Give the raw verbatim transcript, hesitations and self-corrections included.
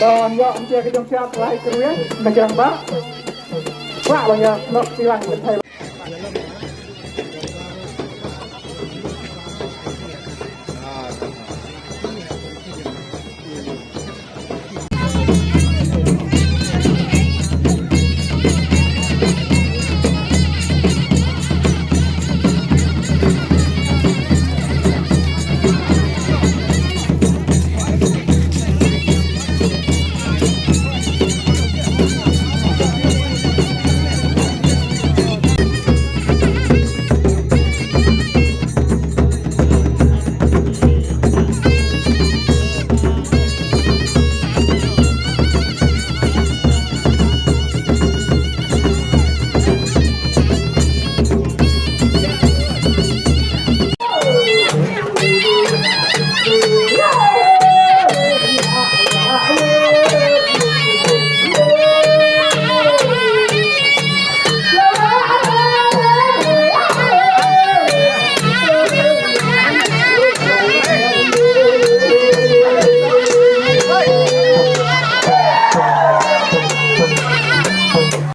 Ïoh ïa ka jong siap lai kyrwiang na kiang ba. Ba ba ïa nok silang ka thai.